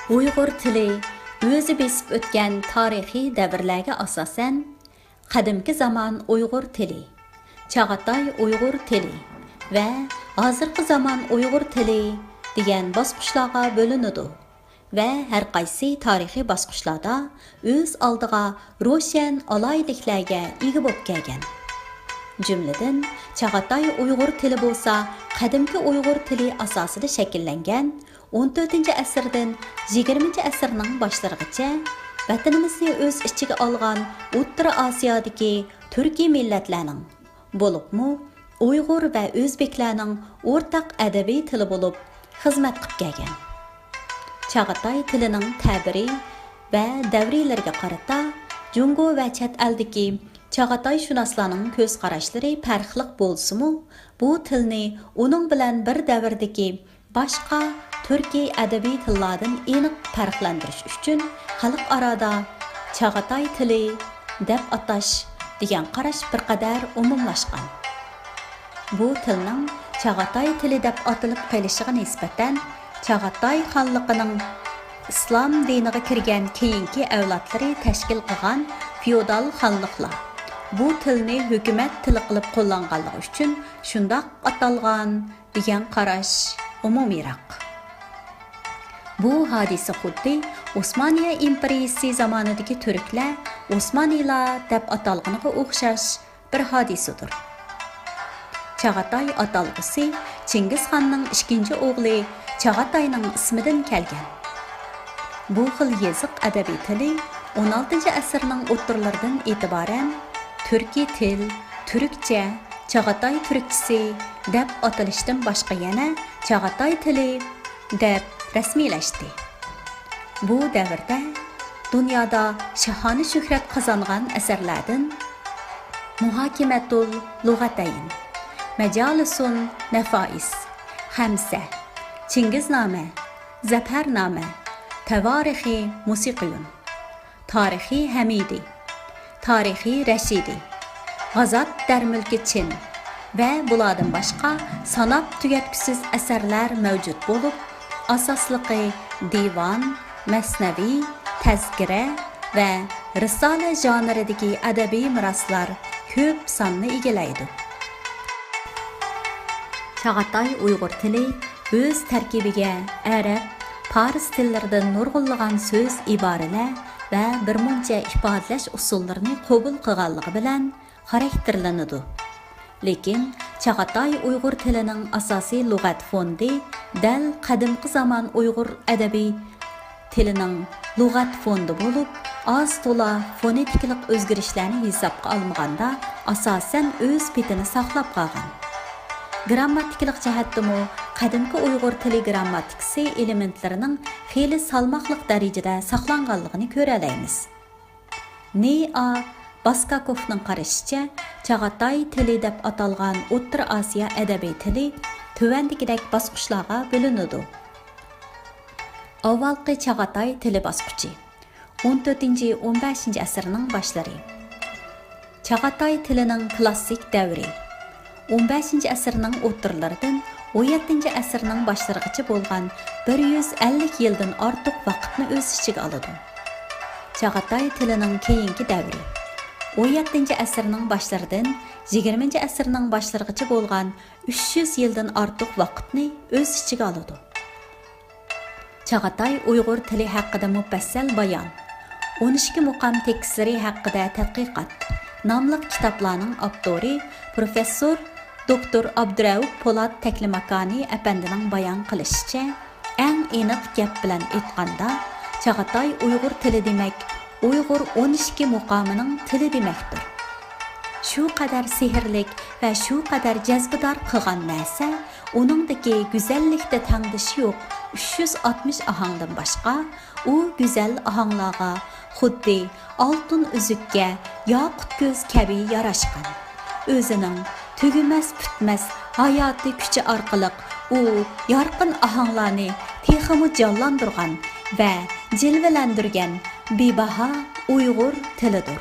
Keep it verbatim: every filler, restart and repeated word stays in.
ئۇيغۇر تىلى ئۆزى بېسىپ ئۆتكەن تارىخىي دەۋرلەرگە ئاساسەن، قەدىمكى زامان ئۇيغۇر تىلى، چاغاتاي ئۇيغۇر تىلى ۋە ھازىرقى زامان ئۇيغۇر تىلى دېگەن باسقۇچلارغا بۆلۈنىدۇ ۋە ھەر قايسى تارىخىي باسقۇچلاردا ئۆز ئالدىغا روشەن ئالاھىدىلىكلەرگە ئىگە بولۇپ كەلگەن. جۈملىدىن، چاغاتاي ئۇيغۇر تىلى بولسا قەدىمكى ئۇيغۇر تىلى ئاساسىدا شەكىللەنگەن، ئون تۆتىنچى ئەسىردىن يىگىرمىنچى ئەسىرنىڭ باشلىرىغىچە ۋەتىنىمىزنى ئۆز ئىچىگە ئالغان ئوتتۇرا ئاسىيادىكى تۈركىي مىللەتلەرنىڭ، بولۇپمۇ ئۇيغۇر ۋە ئۆزبېكلەرنىڭ ئورتاق ئەدەبىي تىلى بولۇپ خىزمەت قىلىپ كەلگەن. چاغاتاي تىلىنىڭ تەبىرى ۋە دەۋرىيلىرىگە قارىتا، جۇڭگو ۋە چەت ئەلدىكى چاغاتايشۇناسلارنىڭ كۆز قاراشلىرى پەرقلىق بولسىمۇ، بۇ تىلنى ئۇنىڭ بىلەن بىر دەۋردىكى باشقا تۈركىي ئەدەبىي تىللاردىن ئېنىق پەرقلەندۈرۈش ئۈچۈن خەلق ئارادا چاغاتاي تىلى دەپ ئاتاش دېگەن قاراش بىر قەدەر ئومۇملاشقان. بۇ تىلنىڭ چاغاتاي تىلى دەپ ئاتىلىپ قېلىشىغا نىسبەتەن، چاغاتاي خانلىقىنىڭ ئىسلام دىنىغا كىرگەن كېيىنكى ئەۋلادلىرى تەشكىل قىلغان فېئودال خانلىقلار بۇ تىلنى ھۆكۈمەت تىلى قىلىپ قوللانغانلىقى ئۈچۈن شۇنداق ئاتالغان دېگەن قاراش ئومۇمىيراق. بۇ ھادىسە خۇددى ئوسمانىيە ئىمپېرىيىسى زامانىدىكى تۈركلەر ئوسمانىلار دەپ ئاتالغىنىغا ئوخشاش بىر ھادىسىدۇر. چاغاتاي ئاتالغۇسى چىڭگىزخاننىڭ ئىككىنچى ئوغلى چاغاتاينىڭ ئىسمىدىن كەلگەن. بۇ خىل يېزىق ئەدەبىي تىلى ئون ئالتىنچى ئەسىرنىڭ ئوتتۇرىلىرىدىن ئېتىبارەن تۈركىي تىل، تۈركچە، چاغاتاي تۈركچىسى دەپ ئاتىلىشتىن باشقا يەنە چاغاتاي تىلى دەپ رەسمىيلەشتى. بۇ دەۋردە دۇنيادا شاھانە شۆھرەت قازانغان ئەسەرلەردىن مۇھاكىمەتۇل لۇغەتەين، مەجالىسۇن نەفائىس، خەمسە، چىڭگىزنامە، زەپەرنامە، تەۋارىخى مۇسىقىيۇن، تارىخى ھەمىدى، تارىخى رەشىدى، غازات دەرمۈلكى چىن ۋە بۇلاردىن باشقا ساناپ تۈگەتكۈسىز ئەسەرلەر مەۋجۇت بولۇپ، ئاساسلىقى دىۋان، مەسنەۋى، تەزكىرە ۋە رىسالە ژانىرىدىكى ئەدەبىي مىراسلار كۆپ ساننى ئىگىلەيدۇ. چاغاتاي ئۇيغۇر تىلى ئۆز تەركىبىگە ئەرەب، پارس تىللىرىدىن نۇرغۇنلىغان سۆز، ئىبارىلەر ۋە بىرمۇنچە ئىپادىلەش ئۇسۇللىرىنى قوبۇل قىلغانلىقى بىلەن خاراكتېرلىنىدۇ. لېكىن چاغاتاي ئۇيغۇر تىلىنىڭ ئاساسىي لۇغەت فوندى دەل قەدىمكى زامان ئۇيغۇر ئەدەبىي تىلىنىڭ لۇغەت فوندى بولۇپ، ئاز-تولا فونېتىكىلىق ئۆزگىرىشلەرنى ھېسابقا ئالمىغاندا، ئاساسەن ئۆز پېتىنى ساقلاپ قالغان. گىرامماتىكىلىق جەھەتتىمۇ قەدىمكى ئۇيغۇر تىلى گىرامماتىكىسى ئېلېمېنتلىرىنىڭ خېلى سالماقلىق دەرىجىدە ساقلانغانلىقىنى كۆرەلەيمىز. نى ئا باسكاكوفنىڭ قارىشىچە، چاغاتاي تىلى دەپ ئاتالغان ئوتتۇرا ئاسىيا ئەدەبىي تىلى تۆۋەندىكىدەك باسقۇچلارغا بۆلۈنىدۇ. ئاۋۋالقى چاغاتاي تىلى باسقۇچى، ئون تۆتىنچى، ئون بەشىنچى ئەسىرنىڭ باشلىرى. چاغاتاي تىلىنىڭ كلاسسىك دەۋرى، ئون بەشىنچى ئەسىرنىڭ ئوتتۇرىلىرىدىن ئون يەتتىنچى ئەسىرنىڭ باشلىرىغىچە بولغان بىر يۈز ئەللىك يىلدىن ئارتۇق ۋاقىتنى ئۆز ئىچىگە ئالىدۇ. چاغاتاي تىلىنىڭ كېيىنكى دەۋرى، ئون يەتتىنچى ئەسىرنىڭ باشلىرىدىن يىگىرمىنچى ئەسىرنىڭ باشلىرىغىچە بولغان ئۈچ يۈز يىلدىن ئارتۇق ۋاقىتنى ئۆز ئىچىگە ئالىدۇ. چاغاتاي ئۇيغۇر تىلى ھەققىدە مۇپەسسەل بايان، ئون ئىككى مۇقام تېكىستلىرى ھەققىدە تەتقىقات ناملىق كىتابلارنىڭ ئاپتورى پروفېسسور دوكتور ئابدۇرەئۇپ پولات تەكلىماكانى ئەپەندىنىڭ بايان قىلىشىچە، ئەڭ ئېنىق گەپ بىلەن ئېيتقاندا، چاغاتاي ئۇيغۇر تىلى دېمەك، ئۇيغۇر ئون ئىككى مۇقامىنىڭ تىلى دېمەكتۇر. شۇ قەدەر سېھىرلىك ۋە شۇ قەدەر جەزبىدار قىلغان نەرسە، ئۇنىڭدىكى گۈزەللىكتە تەڭدىشى يوق ئۈچ يۈز ئاتمىش ئاھاڭدىن باشقا، ئۇ گۈزەل ئاھاڭلارغا خۇددى ئالتۇن ئۈزۈككە ياقۇت كۆز كەبى ياراشقان. ئۆزىنىڭ تۈگىمەس پۈتمەس ھاياتىي كۈچى ئارقىلىق ئۇ يارقىن ئاھاڭلارنى تېخىمۇ جانلاندۇرغان ۋە جىلۋىلەندۈرگەن بىباھا ئۇيغۇر تىلىدۇر.